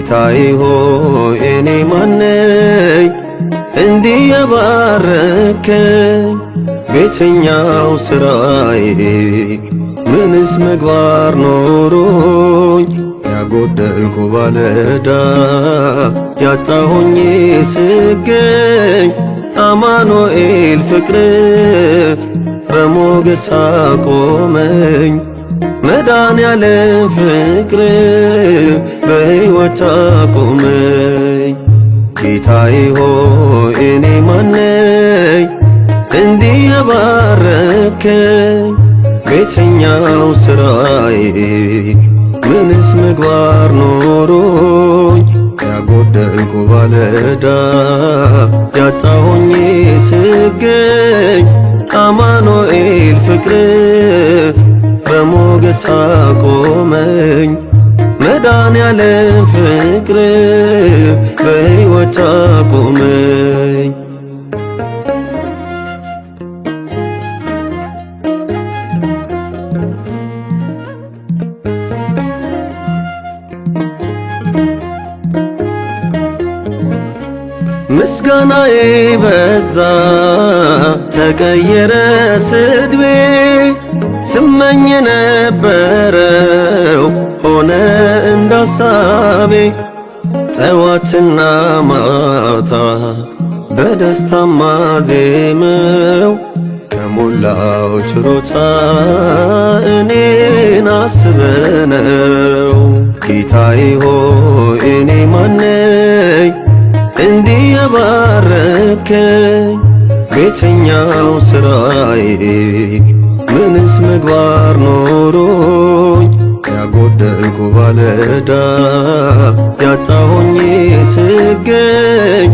ጌታዬ ሆይ እኔ ማነኝ እንዲህ የባረከኝ? ቤተኛው ስራዬ ምንስ ምግባር ኖሮኝ ያጎደልኩ ባለዕዳ ያጣሁኝ ስገኝ አማኑኤል ፍቅር በሞገስ አቆመኝ። መድኃኔዓለም ፍቅር በሕይወት አቆመኝ። ጌታዬ ሆይ እኔ ማነኝ እንዲህ የባረከኝ? ቤተኛው ስራዬ ምንስ ምግባር ኖሮኝ ያጎደልኩ ባለዕዳ ያጣሁኝ ስገኝ አማኑኤል ፍቅር በሞገስ አቆመኝ። መድኃኔዓለም ፍቅር በሕይወት አቆመኝ። ምስጋናዬ በዛ ተቀየረ ስድቤ፣ ስመኝ የነበረው ሆነ እንዳሳቤ። ጠዋትና ማታ በደስታ ማዜመው ከሞላው ችሮታ እኔን አስበነው። ጌታዬ ሆይ እኔ ማነኝ እንዲህ የባረከኝ? ቤተኛው ስራዬ ምንስ ምግባር ኖሮኝ ያጎደልኩ ባለዕዳ ያጣሁኝ ስገኝ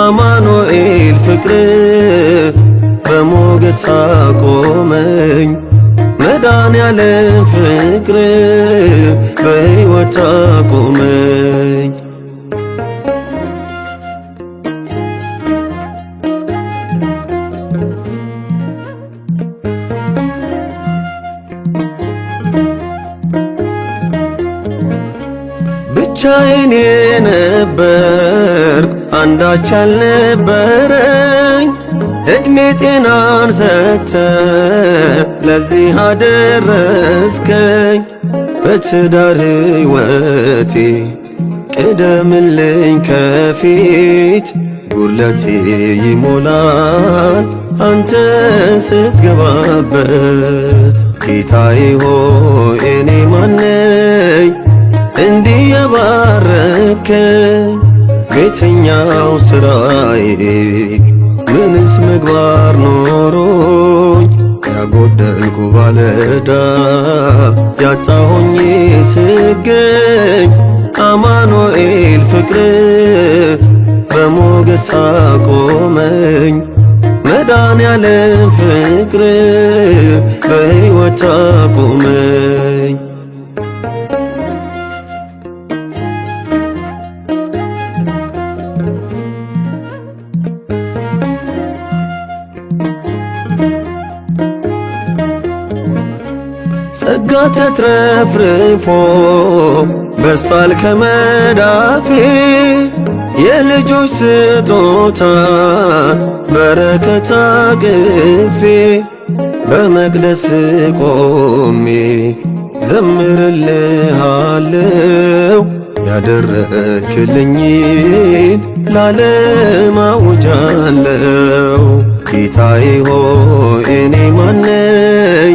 አማኑኤል ፍቅር በሞገስ አቆመኝ። መድኃኔዓለም ፍቅር በሕይወት አቆመኝ። ብቻዬን የነበርኩ አንዳች አልነበረኝ፣ ዕድሜ ጤናን ሰጥተ ለዚህ አደረስከኝ። በትዳር ሕይወቴ ቅደምልኝ ከፊት፣ ጉድለቴ ይሞላል አንተ ስትገባበት። ጌታዬ ሆይ እኔ ማነኝ እንዲህ የባረከኝ? ቤተኛው ስራዬ ምንስ ምግባር ኖሮኝ ያጎደልኩ ባለዕዳ ያጣሁኝ ስገኝ አማኑኤል ፍቅር በሞገስ አቆመኝ። መድኃኔዓለም ፍቅር በሕይወት አቆመኝ። ጸጋ ተትረፍርፎ በስቷል ከመዳፌ፣ የልጆች ስጦታ በረከት አቅፌ በመቅደስ ቆሜ ዘምርልሃለው ያደረክልኝን ላለም አውጃለው። ጌታዬ ሆይ እኔ ማነኝ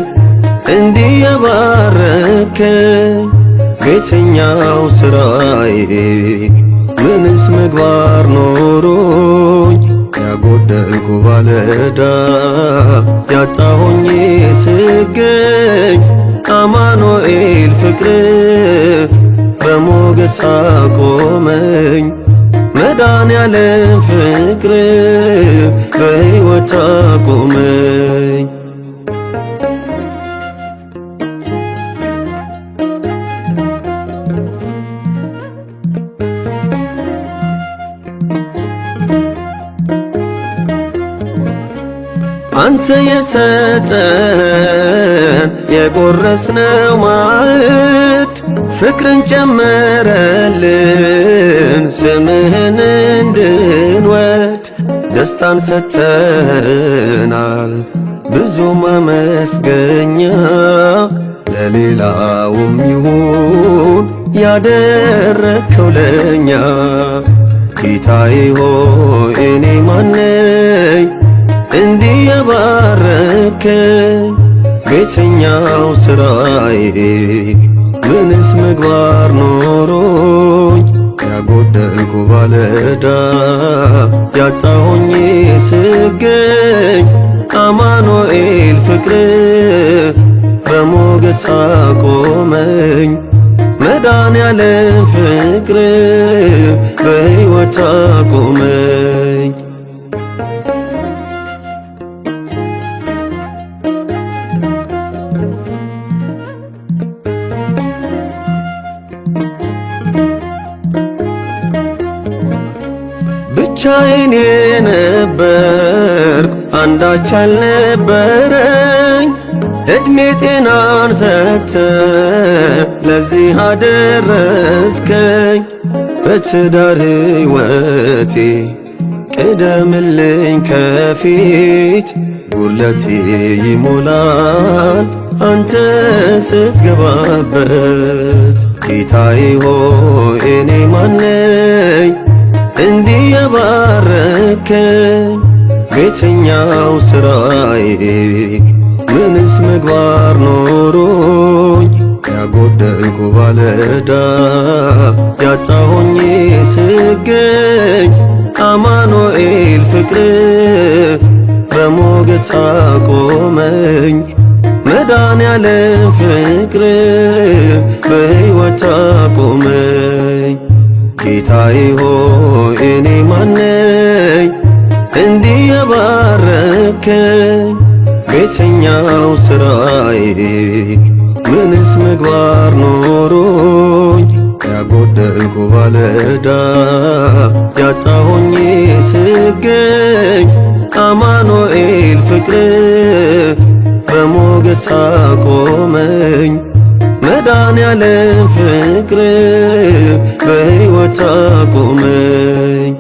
እንዲህ የባረከኝ? ቤተኛው ስራዬ ምንስ ምግባር ኖሮኝ ያጎደልኩ ባለዕዳ ያጣሁኝ ስገኝ አማኑኤል ፍቅር በሞገስ አቆመኝ። መድኃኔዓለም ፍቅር በሕይወት አቆመኝ። አንተ የሰጠን የቆረስነው ማዕድ ፍቅርን ጨመረልን ስምህን እንድንወድ ደስታን ሰጥተናል። ብዙ ማመስገኛ ለሌላውም ይሁን ያደረግከው ለኛ። ጌታዬ ሆይ እኔ ማነኝ እንዲህ የባረከኝ? ቤተኛው ስራዬ ምንስ ምግባር ኖሮኝ ያጎደልኩ ባለዕዳ ያጣሁኝ ስገኝ አማኑኤል ፍቅር በሞገስ አቆመኝ። መድኃኔዓለም ፍቅር በሕይወት አቆመኝ። ብቻዬን የነበርኩ አንዳች አልነበረኝ፣ እድሜ ጤናን ሰጥተ ለዚህ አደረስከኝ። በትዳር ሕይወቴ ቅደምልኝ ከፊት፣ ጉድለቴ ይሞላል አንተ ስትገባበት። ጌታዬ ሆይ እኔ ማነኝ እንዲህ የባረከኝ? ቤተኛው ስራዬ ምንስ ምግባር ኖሮኝ ያጎደልኩ ባለዕዳ ያጣሁኝ ስገኝ አማኑኤል ፍቅር በሞገስ አቆመኝ። መድኃኔዓለም ፍቅር በሕይወት አቆመኝ። ጌታዬ ሆይ እኔ ማነኝ እንዲህ የባረከኝ? ቤተኛው ስራዬ ምንስ ምግባር ኖሮኝ ያጎደልኩ ባለዕዳ ያጣሁኝ ስገኝ አማኑኤል ፍቅር በሞገስ አቆመኝ። መድኃኔዓለም ፍቅር በሕይወት አቆመኝ።